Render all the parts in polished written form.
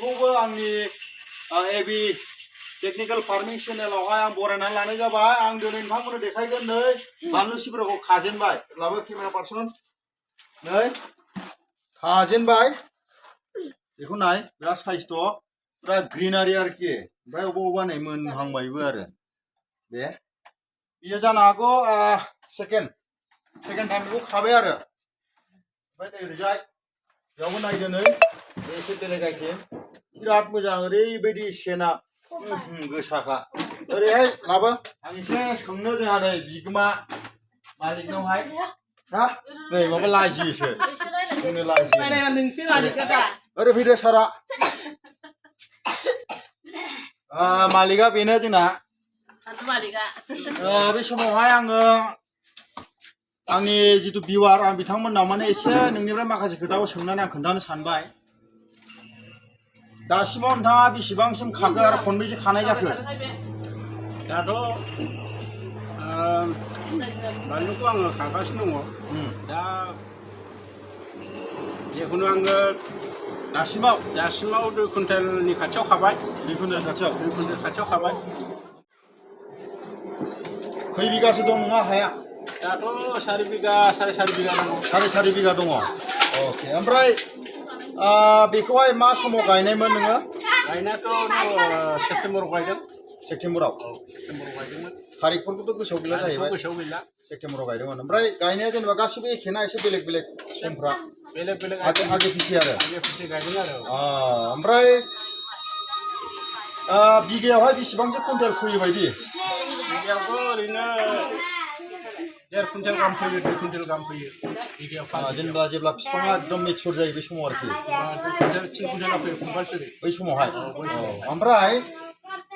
बेखौबो आंनि एबि technical farming चेनेलावहाय आं बरायनानै लानाय जाबाय। आं दिनै नोंथांमोननो देखायगोन नै बानलु सिब्रखौ खाजेनबाय। लाबो केमेरा पार्सन। नै खाजेनबाय। बेखौ नाय बिराद साइज दं। पुरा ग्रिनारि आरोखि। ओमफ्राय अबेबा नै मोनहांबायबो आरो। बे बियो जानो हागौ सेकेन्ड टाइम बेखौ खाबाय आरो। ओमफ्राय नै ओरैजाय बेयावबो नायदो नै एसे बेलेग आइटेम बिराद मोजां ओरैबायदि सेना गोसाखा। ओरैहाय लाबो आं एसे सोंनो जोंहा नै बिगोमा मालिकनावहाय हा नै माबा लाजियोसो बुंनो लाजियो। ओरै फैदो सारा। मालिकआ बेनो जोंना। बे समावहाय आङो आंनि जिथु भिउआर आं बिथांमोननाव माने एसे नोंनिफ्राय माखासे खोथाखौ सोंनानै आं खोन्थानो सानबाय। दासिमाव नोंथाङा बेसेबांसिम खाखो आरो खनबेसे खानाय जाखो? दाथ' बानलुखौ आङो खागासिनो दङ। दा जिखुनु आङो दासिमाव 2 कुइन्टेलनि खाथियाव खाबाय। 2 कुइन्टेल खाथियाव? 2 कुइन्टेल खाथियाव खाबाय। खै बिगासो दं नोंहा हाया? दाथ' 4 बिगा 4.5 बिगा दङ। 4.5 बिगा दङ। अके ओमफ्राय बेखौहाय मा समाव गायनायमोन नोङो? गायनायाथ' सेप्तेम्बराव गायदों। सेप्तेम्बराव? औ सेप्तेम्बराव गायदोंमोन। थारिखफोरखौथ' गोसोआव गैला जाहैबाय। गोसोआव गैला। सेप्तेम्बराव गायदोंमोन। ओमफ्राय गायनाया जेनेबा गासिबो एखेना एसे बेलेग बेलेग समफ्रा? बेलेग आगे पिछे आरो? आगे पिछे गायदों आरो। ओमफ्राय बिगायावहाय बेसेबांसो कुइन्टेल फैयो बायदि? बिगायावथ' ओरैनो 1.5 कुइन्टेल गाहाम फैयो, 2 कुइन्टेल गाहाम फैयो बिगायाव। जेनेबा जेब्ला बिफाङा एकदम मेचुर जायो बे समाव आरोखि? 2 कुइन्टेल फैयो कम्पालसरि बै समावहाय। ओमफ्राय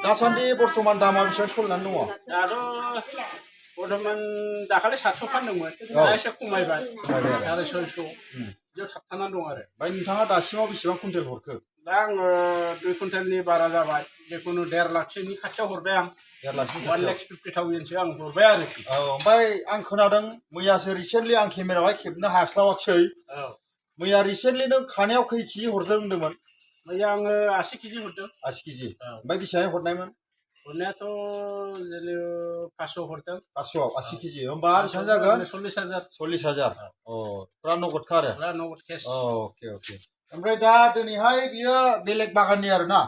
दासान्दि बर्थमान दामा बेसेबां सोलिनानै दङ? दाथ' बर्थमान दाखालि 700 फानदोंमोन। दा एसे खमायबाय 650 बिदियाव थाबथानानै दं आरो। ओमफ्राय नोंथाङा दासिमाव बेसेबां कुइन्टेल हरखो? दा आङो 2 कुइन्टेलनि बारा जाबाय। जिखुनु 1.5 लाखसोनि खाथियाव हरबाय आं। 1.5 लाखसो 1,50,000सो आं हरबाय आरोखि। ओमफ्राय आं खोनादों मैयासो रिसेन्टलि आं केमेरायावहाय खेबनो हास्लाबाखिसै। मैया रिसेन्टलि नों खानायाव खै केजि हरदों होनदोंमोन? मैया आङो 80 केजि हरदों। 80 केजि? ओमफ्राय बेसेबां हरनायमोन? हरनायाथ' जेनेबा 500 हरदों। 500 80 केजि होमबा बेसेबां जागोन? 40,000। 40,000। फुरा नगदखा आरो? फुरा नगद केस। अके। ओमफ्राय दा दिनैहाय बियो बेलेग बागाननि आरो ना?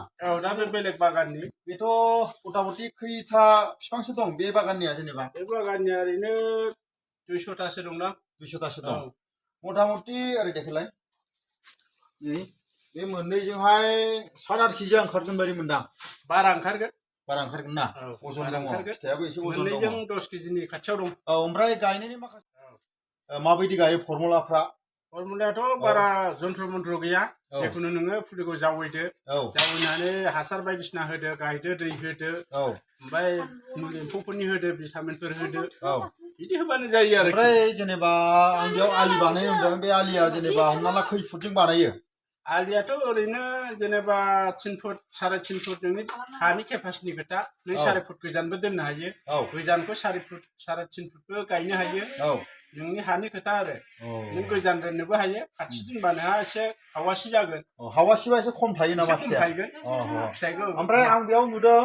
दा बे बेलेग बागाननि। बेथ' मथा मथि खैथा बिफांसो दं बे बागाननिया जेनेबा? बे बागाननिया ओरैनो 200थासो दंना? 200थासो दं। मथा मथि ओरै देखायलाय। बे मोननैजोंहाय 7-8 केजि ओंखारगोन बायदि मोनदां। बारा ओंखारगोन। बारा ओंखारगोन ना? अजन दङ। फिथाइयाबो एसे अजन दङ। मोननैजों 10 केजिनि खाथियाव दं। ओमफ्राय गायनायनि माखासे माबायदि गायो फर्मुलाफ्रा? फर्मुलायाथ' बारा जन्त्र मन्त्र गैया। जिखुनु नोङो फुलिखौ जावैदो। जावैनानै हासार बायदिसिना होदो, गायदो, दै होदो। ओमफ्राय मुलि एम्फौफोरनि होदो, भिटामिनफोर होदो। बिदि होबानो जायो आरो। ओमफ्राय जेनेबा आं बेयाव आलि बानायनो होनदों। बे आलिया जेनेबा हमना ला खै फुटजों बानायो? आलियाथ' ओरैनो जेनेबा 3 फुट 3.5 फुट नोंनि हानि केपासिटिनि खोथा। नों 4 फुट गोजानबो दोननो हायो। गोजानखौ 4 फुट 3.5 फुटबो गायनो हायो। नोंनि हानि खोथा आरो। नों गोजान दोननोबो हायो। खाथि दोनबानो हा एसे हावासि जागोन। हावासिबा एसे खम थायो नामा फिथाइया? फिथाइखौ। ओमफ्राय आं बेयाव नुदों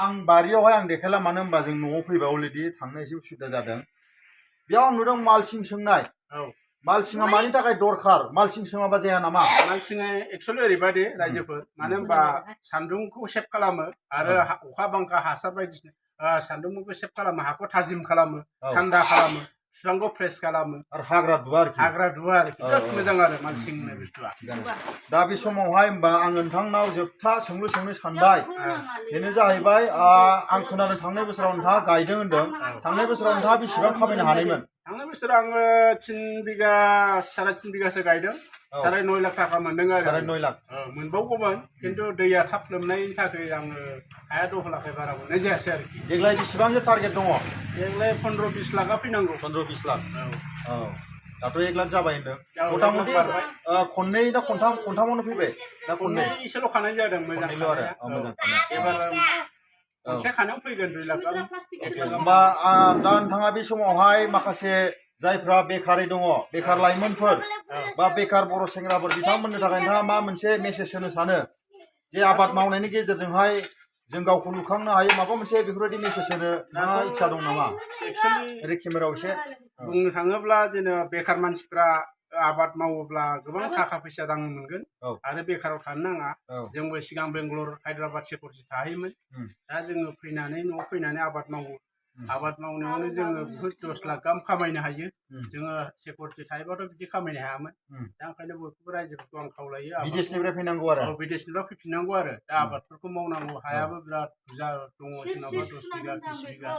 आं बारियावहाय आं देखायला मानो होनबा जों न'आव फैबाय अलरेडि थांनो एसे उसुबिदा जादों। बेयाव आं नुदों मालसिं सोंनाय। मालसिंआ मानि थाखाय दरखार? मालसिं सोङाबा जाया नामा? मालसिंआ एक्सुवेलि ओरैबायदि रायजोफोर मानो होनबा सान्दुंखौ सेभ खालामो आरो अखा बांखा हासार बायदिसिना सान्दुंखौ सेभ खालामो, हाखौ थाजिम खालामो, थान्दा खालामो, बिफांखौ फ्रेस खालामो आरो हाग्रा दुआ आरोखि। बिराद मोजां आरो मालसिं होननाय बुस्थुआ। दा बे समावहाय होमबा आं नोंथांनाव जोबथा सोंलु सोंनो सानबाय। बेनो जाहैबाय आं खोनादों थांनाय बोसोराव नोंथाङा गायदों होनदों। थांनाय बोसोराव नोंथाङा बेसेबां खामायनो हानायमोन? थांनाय बोसोराव आङो 3 बिगा 3.5 बिगासो गायदों। 9.5 लाख थाखा मोनदों आरो। 9.5 लाख? मोनबावगौमोन खिन्थु दैया थाब लोमनायनि थाखाय आङो हाया दहलाखै बारा मोननाय जायासै आरोखि। देग्लाय बेसेबांसो टारगेट दङ? देग्लाय 15-20 लाखा फैनांगौ। 15-20 लाख? दाथ' 1 लाख जाबाय होनदों। मथा मथि खननै ना खनथामावनो फैबाय? ना खननैसोल' खानाय जादों। मोजांल' आरो। एबार खनसे खानायाव फैगोन 2 लाख। होमबा दा नोंथाङा बे समावहाय माखासे जायफ्रा बेकारै दङ, बेकार लाइमोनफोर बा बेकार बर' सेंग्राफोर बिथांमोननि थाखाय नोंथाङा मा मोनसे मेसेज होनो सानो? जे आबाद मावनायनि गेजेरजोंहाय जों गावखौ लुखांनो हायो माबा मोनसे बेफोरबायदि मेसेज होनो नोंहा इच्छा दं नामा ओरै केमेरायाव एसे बुंनो थाङोब्ला जेनेबा बेखार मानसिफ्रा आबाद मावोब्ला गोबां थाखा फैसा दांनो मोनगोन आरो बेखाराव थानो नाङा जोंबो सिगां बेंगलर हायद्राबाद सेकुरिटि थाहैयोमोन दा जोङो फैनानै न'आव फैनानै आबाद मावो आबाद मावनायावनो जोङो बहुत 10 लाख गाहाम खामायनो हायो जोङो सेकुरिटि थायोबाथ' बिदि खामायनो हायामोन दा ओंखायनो बयखौबो रायजोफोरखौ आं खावलायो बिदेशनिफ्राय फैनांगौ आरो बिदेशनिफ्राय फैफिननांगौ आरो दा आबादफोरखौ मावनांगौ हायाबो बिराद बुरजा दङ सोरनावबा 10 बिगा 20 बिगा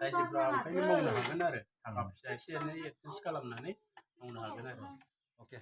रायजोफ्रा ओंखायनो मावनो हागोन आरो थाखा फैसा एसे एनै एडजास्ट खालामनानै मावनो हागोन आरो अके